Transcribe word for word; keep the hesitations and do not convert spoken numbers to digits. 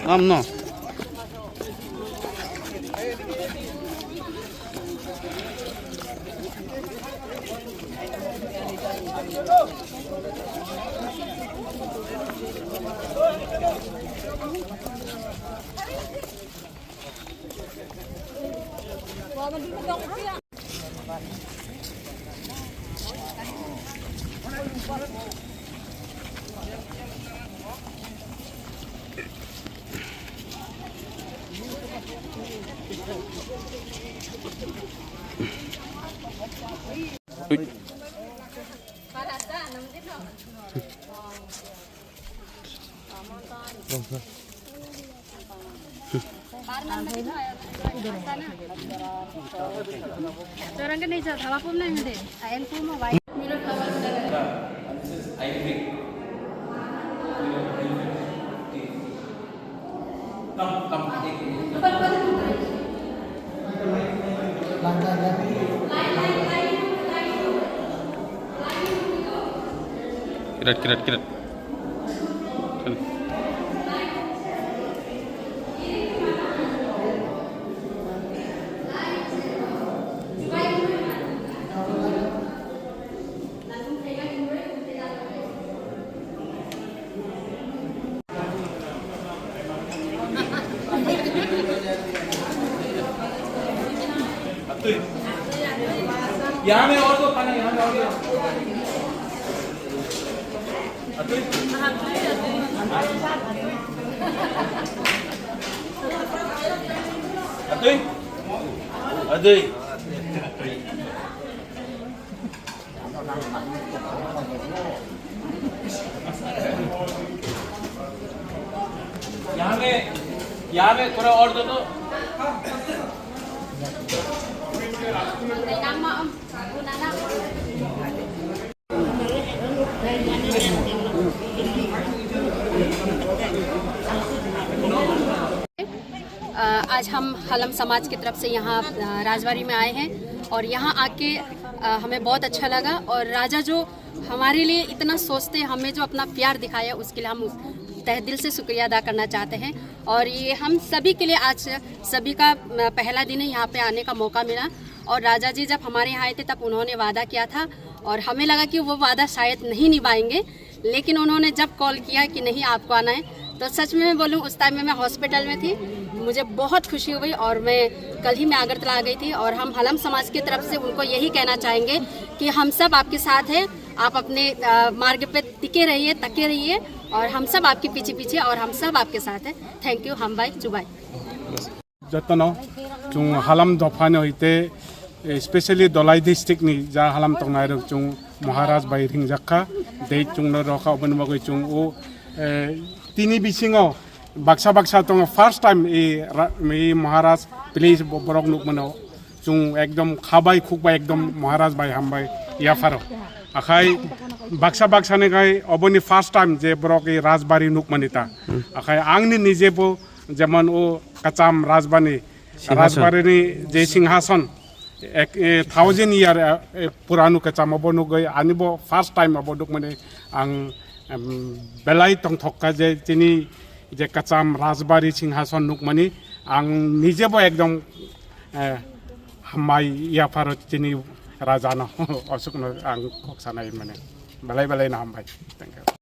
Am no. Kiret, kiret, kiret. Atui. Yame ordo pana, yame ordo. Atui. Atui. Atui. Yame, yame, थोड़ा और दे दो। अ, आज हम हलम समाज की तरफ से यहाँ, अ, राजबाड़ी में आए हैं और यहाँ आके, अ, हमें बहुत अच्छा लगा और राजा जो हमारे लिए इतना सोचते, हमें जो अपना प्यार दिखाया, उसके लिए हम उस तहे दिल से शुक्रिया अदा करना चाहते हैं। और ये हम सभी के लिए आज सभी का, अ, पहला दिन है यहाँ पे आने का मौका मिला। और राजा जी जब हमारे यहाँ आए थे, तब उन्होंने वादा किया था और हमें लगा कि वो वादा शायद नहीं निभाएंगे, लेकिन उन्होंने जब कॉल किया कि नहीं, आपको आना है, तो सच में मैं बोलूँ, उस टाइम में मैं हॉस्पिटल में थी। मुझे बहुत खुशी हुई और मैं कल ही मैं अगरतला आ गई थी। और हम हलम समाज की तरफ से उनको यही कहना चाहेंगे कि हम सब आपके साथ हैं, आप अपने, अ, मार्ग पे टिके रहिए, तके रहिए और हम सब आपके पीछे पीछे और हम सब आपके साथ हैं। Thank you, hambai, chubai. Jotono chwng halam dophani hoite, eh, specially Dholai district ni ja halam tongnai rok chwng Maharaj bai ringjakha, dei chwngno rokha, oboni bagwi chwng o, eh, tini bisingo baksa baksa tongo, first time i ra-, i Maharaj please bo-, borok nukmano. Chwng ekdom khabai khukbai ekdom Maharaj bai hambai yapharo. Akhai baksa baksa ni khai oboni first time je borok i Rajbari nukmani ta. Hmm. Akhai angni nije bo jemon o kacham Rajbani, Singhason. Rajbari ni je singhason ek, e, thousand year, e, e, puranu kacham obo nugwi ani bo first time obo nukmani ang, em, belai tongthok kha je chini je kacham Rajbari singhason nukmani ang nije bo ekdom eh, hambai yapharo chini raja no, osukno ang kok sanai mane. Belai belai no hambai. Thank you.